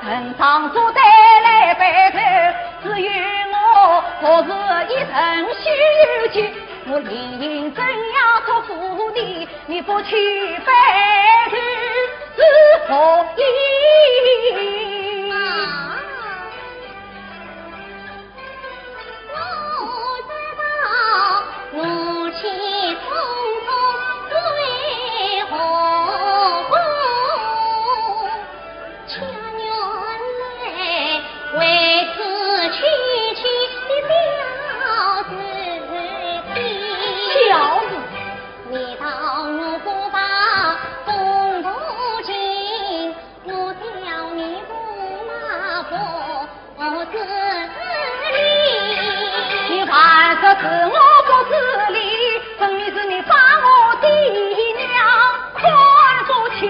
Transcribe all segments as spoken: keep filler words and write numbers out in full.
恨当初带来白头，只有我何时一生休去？我另行怎样托付你，你不去白头是何意？啊！ 小事。你还说是我不知礼，分明是你把我的娘看不起。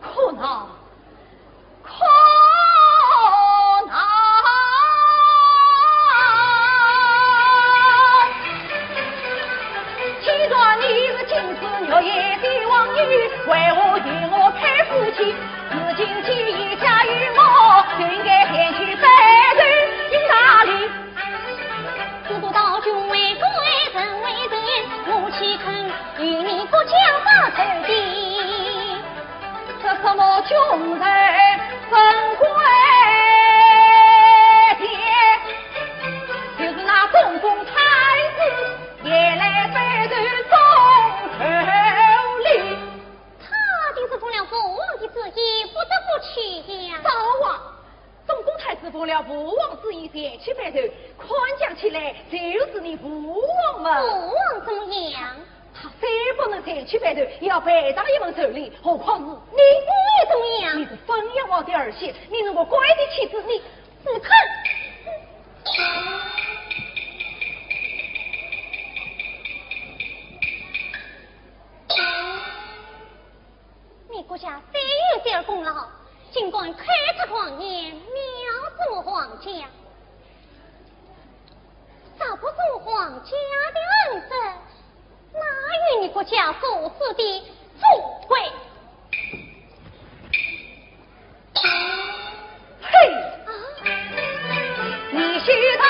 可恼，可恼！既然你是金枝玉叶的王女，为何与我配夫妻？如今既已嫁与我，就应该前去拜堂，去哪里？ 他定是奉了父王的旨意，不得不去呀。早啊！ 中宫太子奉了父王旨意前去拜堂，看讲起来就是你父王嘛。父王怎么样？他虽不能前去拜堂，也要赔上一门寿礼，何况是你？你怎么样？你是汾阳王的儿媳，你是我乖的妻子，你不肯。 你国家虽有点功劳，竟敢开出狂言，藐视我皇家。若不是我皇家的恩德，哪有你国家如此的尊贵？ 嘿！你知道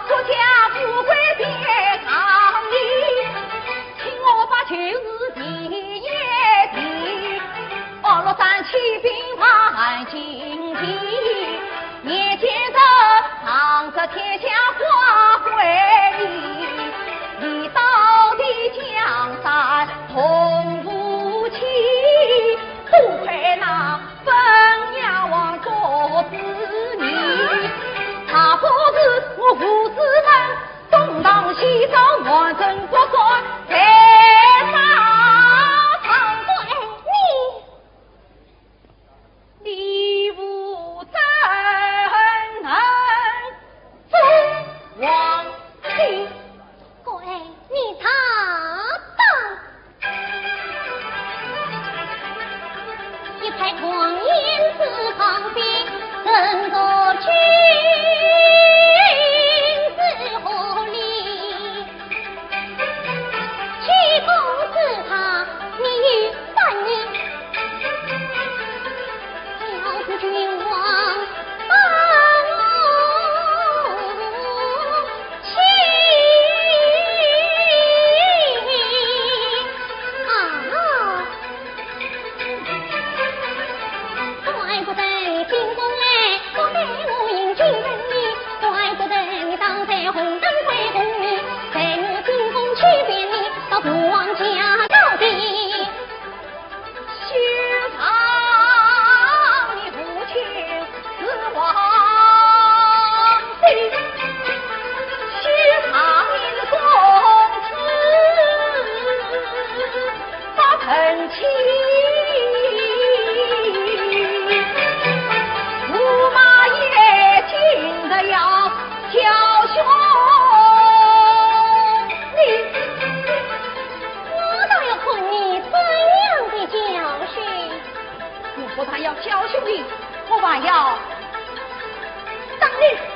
国家富贵在哪里？听我把旧事提一提。二六三七兵犯金皮，眼见着仗着天下花归，你到底江山同不起。哎呀，当你